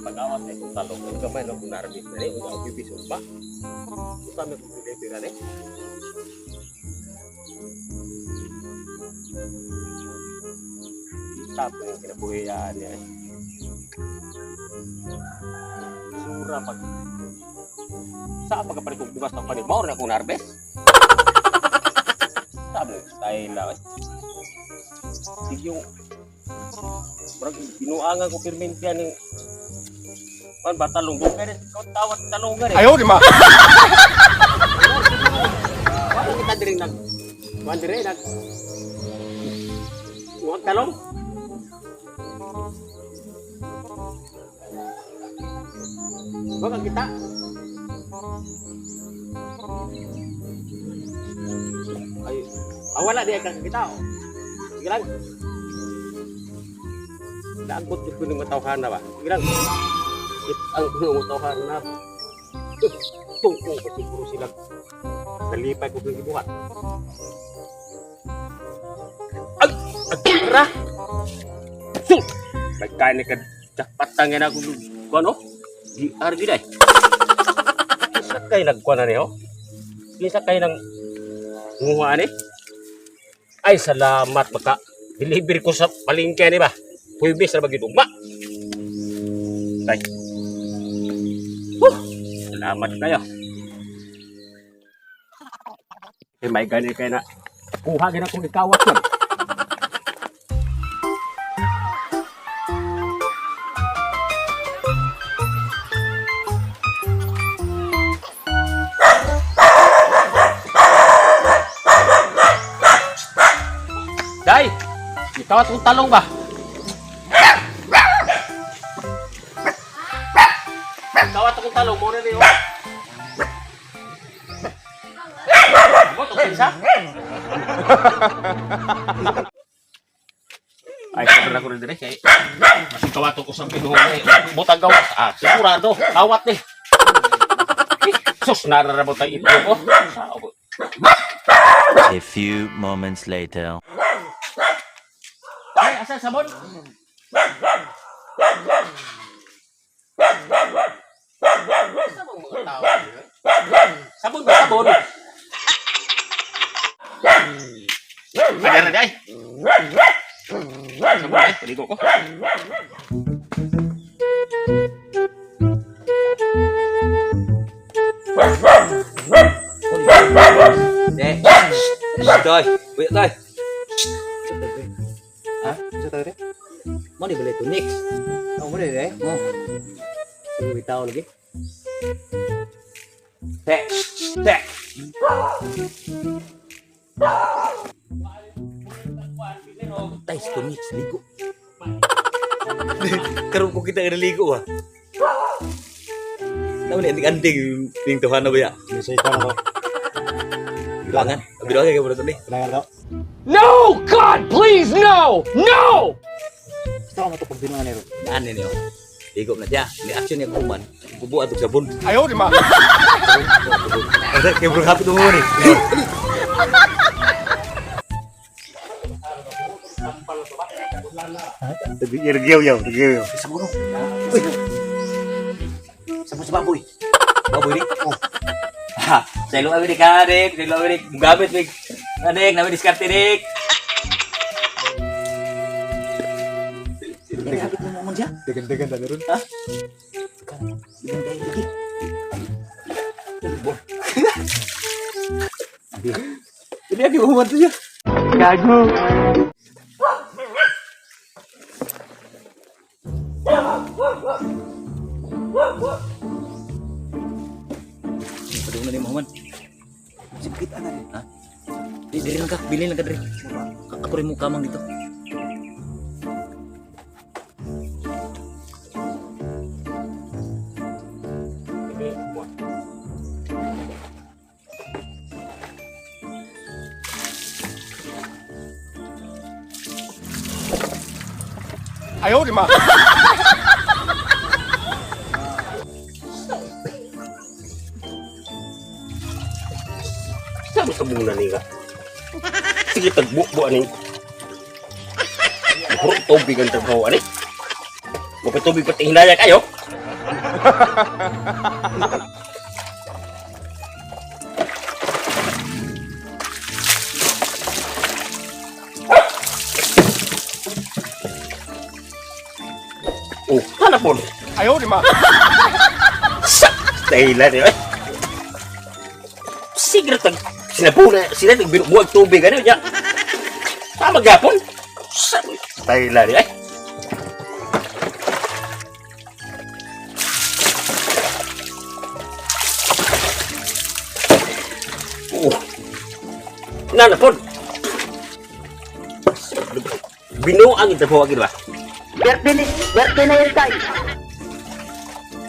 Pagawat na itong talong. Ang gamay na kung narabit na rin. Ang bibis ba? Gusto kami kung deliver na. Kita po yung kinabuhiyan niya. Sura pag saan pagkapalit kong bugas ng panig? Mauro na akong narbes. Sabi mo, style na. Sige yung murag binuangan ko pirmintian ng man ba talong dugay rin ikaw tawat talong gani. Ayaw, di ma. Wala kita diri nag kuan diri nag uwag talong. Wag kita. Ay, wala di ka kita. Oh. Sige lang. Dagot ko ng matawhan na ba? Sige lang. Ang kuno matawhan na. Tungkong ko siguro sila. Nalipay ko ng gibuhat. Ay! Agra! Sung! Nagkain ka jackpot tangin ako. Kuan oh? GR gid ay. Kinsa kay nagkuan na niyo? Kinsa kay nang nguha ni? Ay, salamat maka deliver ko sa palengke ni ba? Huwebes na ba gid ugma? Ay. Huh! Salamat kayo. Eh, may gani kay na. Kuha gina kong ikawat lang. Day! Ikawat kong talong ba? Ikawat akong talong, muna niyo. Mo to kinsa? Ay, sabi na ko rin dire kay mas kawato ko sa pinuhong eh. Butang gawas. Ah, sigurado. Kawat ni. Eh, sus, nararabot tayo itlog ko. Sao. A few moments later. Ay, asa sabon? Sabon mga tao. Sabon ba sabon? Ay, ay, ay. Sabon ay, paligo ko. Nè. Rồi, Nguyện ơi. Ha? Sa tayo rin? Mo di balik to next. Ako mo rin eh. Oh. Tunggu bitaw lagi. Tek. Tek. Tay, to next ligo. Karon ko kita nga ligo ah. Tama ni anting-anting ning tuhan na ba ya? Nasa ito na ko. Bilangan. Bilangan kay bro ni. Kailangan daw. No! God, please, no! No! Gusto ko matupag din mga nero. Daan ni niyo. Ligo na siya. Ni action niya kuman. Bubuat og sabon. Ayaw, di ma. Kay bro hapit mo ni. Irgiyaw yaw, irgiyaw yaw. Sabon. Uy. Sabon sa baboy. Baboy ni. Oh. Ha, sa ilo abi ni ka, Dik. Sa ilo abi ni. Gamit ni. Adik, namin diskarte dik. Ini hapit mo naman siya. Dagan-dagan na meron. Ha? Dagan kayo lagi. Ini lagi mau bantu siya. Gago. Padung na ni Muhammad. Sikit ana rin. Ha? Di, diri lang ka, bilin lang ka diri. Ako rin mo kamang dito. Ayaw, di ma. Sabi sa muna niya. Sige, tagbubo ani. Puro tubig ang trabaho ani. Mapay tubig pati hinaya kayo. Oh, hanap po. Ayaw, di ma. Sa dahilan eh. Siguro tag sinabuna, sila nagbinubuag tubig ano niya. Tama gapon. Sa dahilan eh. Oh. Nana po. Binuang ito po ba? Berte na yun tayo.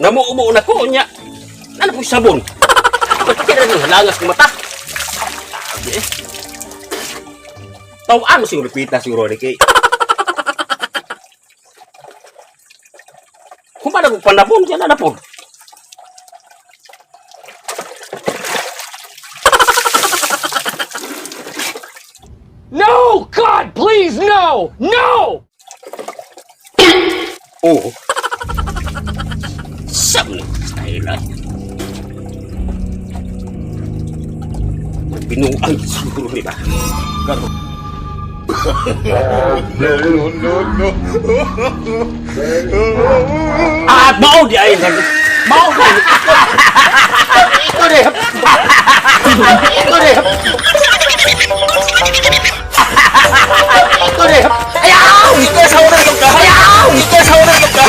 Namuumuo na ko niya. Ano po yung sabon? Ba't kaya nang halangas ng mata? Sabi eh. Tawaan mo siguro pita siguro ni kay. Kumana ko panabon diyan na po. No! God, please, no! No! Oo. Sabon. Ay lang. Binuang siguro ni ba? Garo. No, no, no. Ah, mao di ay. Mao di. Ito di. Ito di. Ito di. Ayaw! Ito sa una ka. Ayaw! Ito sa una ka.